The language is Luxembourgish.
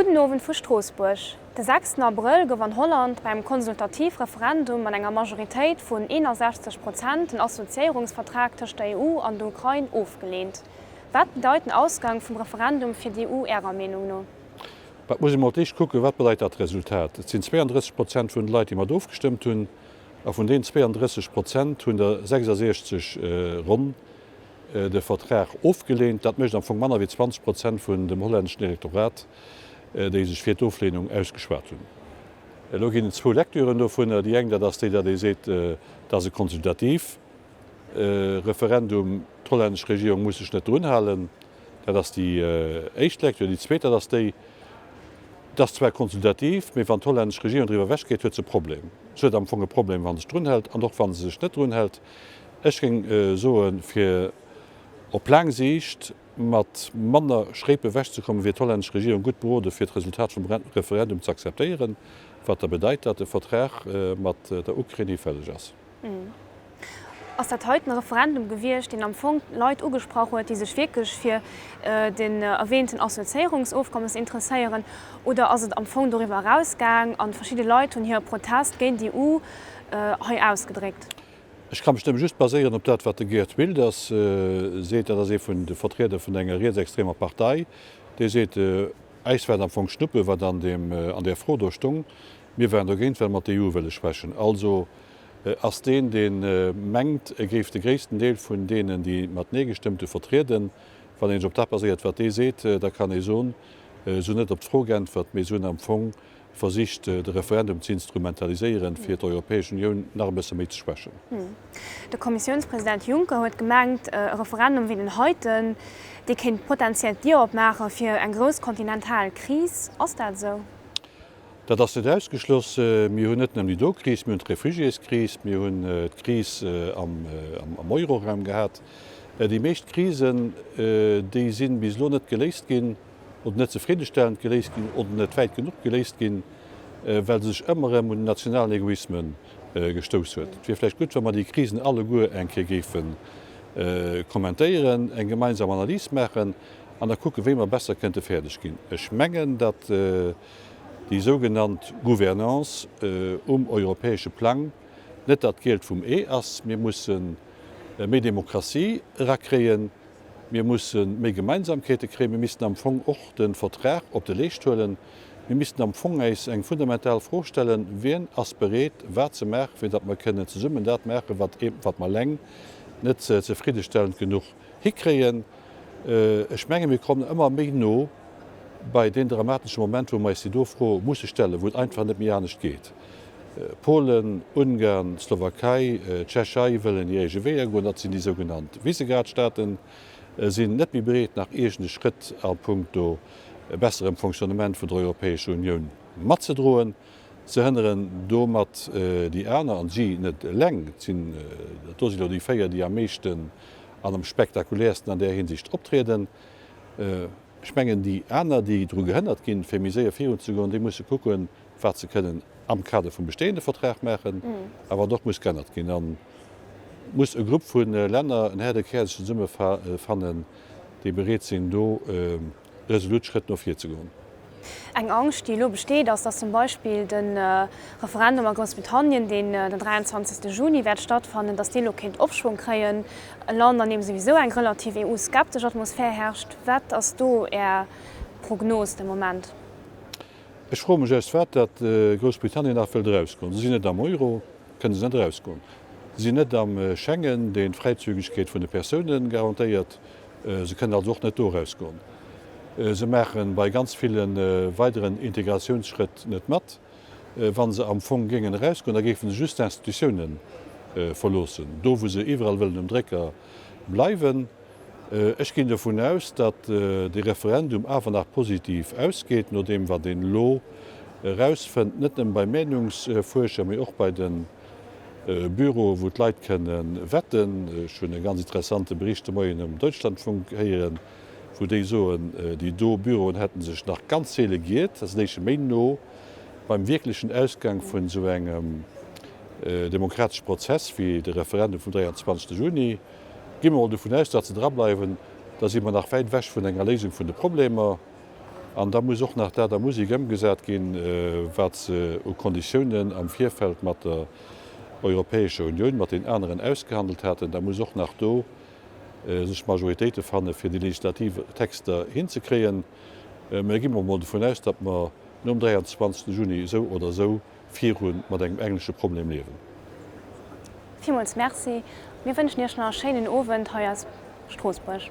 Gudden Owend vu Stroossbuerg. De sechsten Abrëll gouf an Holland bei engem Konsultativ-Referendum mat enger Majoritéit vun 61 Prozent den Assoziéierungsvertrag tëscht der EU an der Ukrain ofgeleent. Wat bedeit den Ausgang vum Referendum fir d'EU Ärer Meenung no? Et muss ee mol d'éischt kucken, wat bedeit dat Resultat. Et sinn 32 Prozent vun de Leit, déi mat ofgestëmmt hunn, a vun deenen 32 Prozent hunn der 66 ronn de Vertrag ofgeleent. Dat mécht am Fong manner wéi 20 Prozent vun dem hollänneschen Elektorat, déi sech fir d'Ofleenung ausgeschwat hunn. Elo ginn et zwou Lecturen dovunner. Déi eng, dat ass déi, datt ee seet, et ass e konsultativ Referendum, d'hollännesch Regierung muss sech net drun halen. Dat ass déi éischt Lecture. Déi zweet, dat ass déi, et ass zwar konsultativ, mee wann d'hollännesch Regierung driwwer ewechgeet, huet se e Problem. Se huet am Fong e Problem, wa se sech drun hält an och wa se sech net drun hält. Ech géing soen, fir op laang Siicht mat manner Schréip ewechzekommen, wier d'hollännesch Regierung gutt berode fir d'Resultat vum Referendum ze akzeptéieren, wat da bedeit, datt de Vertrag mat der Ukrain hifälleg ass. Ass dat heiten e Referendum gewiescht, deen am Fong d'Leit ugesprach huet, déi sech wierklech fir den erwähnten Assoziéierungsofkommes interesséieren, oder ass et am Fong doriwwer erausgaang an verschidde Leit hunn hire Protest géint d'EU hei ausgedréckt? Ech ka mech nëmme just baséieren op dat, wat de Geert Wilders seet. Dat ass ee vun de Vertrieder vun enger rietsextremer Partei. Dee seet, Äis war et am Fong schnuppe, wat an deem, an där Fro do stong. Mir waren dogéint, well mer d'EU wëlle schwächen. Also ass deen, dee mengt, e géif de gréissten Deel vun deenen, déi mat Nee gestëmmt hu, vertrieden. Wann een sech op dat baséiert, wat dee seet, da kann ee soen, se hunn net op d'Fro geäntwert, mee se hunn am Fong versicht de Referendum ze instrumentaliséieren, fir d'Europäesch Unioun nach e bësse méi ze schwächen. De Kommissiounspresident Juncker huet gemengt, e Referendum wéi den heiten, dee kéint potenziell d'Dier opmaache fir eng grouss kontinental Kris. Ass dat esou? Dat ass net ausgeschloss. Mir hunn net nëmmen déi do Kris, mir hunn d'Refugiéskris, mir hunn d'Kris am Euroraum gehat. Déi meescht Krisen, déi si bis elo net geléist ginn. oder net zefriddestellend geléist ginn oder net wäit genuch geléist ginn, well se sech ëmmer erëm un den nationalen Egoisme gestouss huet. Et wier vläicht gutt, wa mer déi Krisen alleguer eng Kéier géife kommentéieren, eng gemeinsam Analys maachen an da kucken, wéi mer besser kënnte fäerdeg ginn. Ech mengen, datt déi sougenannt Gouvernance um europäesche Plang net dat Gielt vum Ee ass. Mir musse méi Demokratie erakréien. Mir musse méi Gemeinsamkeete kréien. Mir missten am Fong och de Vertrag op de Leescht huelen. Mir missten am Fong äis eng fundamental Fro stellen, Wien ass bereet, wat ze maachen, fir datt mer kënnen zesummen dat maachen, wat wat mer eleng net zefriddestellend genuch hikréien? Ech menge mir kommen ëmmer méi no bei deen dramatesche Moment, wou mer eis déi do Fro musse stellen, wou et einfach net méi anescht geet. Polen, Ungarn, Slowakei, Tschechei wëllen hir eege Weeër goen, dat sinn déi sougenannt Visegrad-Staaten, sinn net méi bereet nach iergend e Schrëtt a punkto besserem Fonctionnement vun der Europäescher Unioun matzedroen. Se hënneren domat déi aner, an si net eleng, et sinn, dat do sinn elo déi 4, déi am meeschten an am spektakuläersten an där Hinsicht optrieden. Ech mengen, déi aner, déi dru gehënnert ginn, fir méi séier virunzegoen, déi musse kucken, wat se kënnen am Kader vum bestehende Vertrag maachen, a wat och muss geännert ginn. A muss e Grupp vu Länner, en Här de Kär, sech zesummefannen, déi bereet sinn, do resolut Schrëtt no vir ze goen. Eng Angscht, déi elo besteet, ass, datt zum Beispill de Referendum a Groussbritannien, deen den 23. Juni wäert stattfannen, datt dee elo kéint Opschwong kréien, e Land, an deem souwisou eng relativ EU-skeptesch Atmosphär herrscht. Wat ass do Är Prognos de Moment? Ech froe mech aus wat dat Groussbritannien nach wëllt erausgoen. Se sinn net am Euro, kënne se net erausgoen. Se sinn net am Schengen, deen d'Fräizügegkeet vun de Persoune garantéiert. Se kënnen also och net do erausgoen. Se maache bei ganz ville weideren Integratiounsschrëtt net mat. Wa se am Fong géingen erausgoen, da géife se just d'Institutioune verloossen, do wou se iwwerall wëllen um Drécker bleiwen. Ech ginn dovun aus, datt de Referendum awer nach positiv ausgeet, no deem wat een elo erausfënnt, net nëmme bei Meenungsfuerscher, mee och bei de Büroe wou d'Leit kënne wetten. Ech hunn e ganz interessante Bericht de Moien um Deutschlandfunk héieren, wou déi soen, déi do Büroen hätte sech nach ganz seele giert. Dat léiche méi no beim wierklechen Ausgang vun esou engem demokratesche Prozess wéi de Referendum vum 23. Juni. Gi mer mol dovun aus, datt se drableiwen, da si mer nach wäit ewech vun enger Léisung vun de Problemer. An da muss och nach dat a Musek ëmgesat ginn, wat se u Konditiounen am Virfeld mat der Europäescher Unioun, mat den aneren ausgehandelt haten. Da muss och nach do sech Majoritéite fanne fir déi legislativ Texter hinzekréien. Mä gi mer emol dovun aus, datt mer nom 23. Juni esou oder esou viru mat engem englesche Problem liewen. Villmools Merci. Mir wënschen Iech nach e schéinen Owend hei aus Stroossbuerg.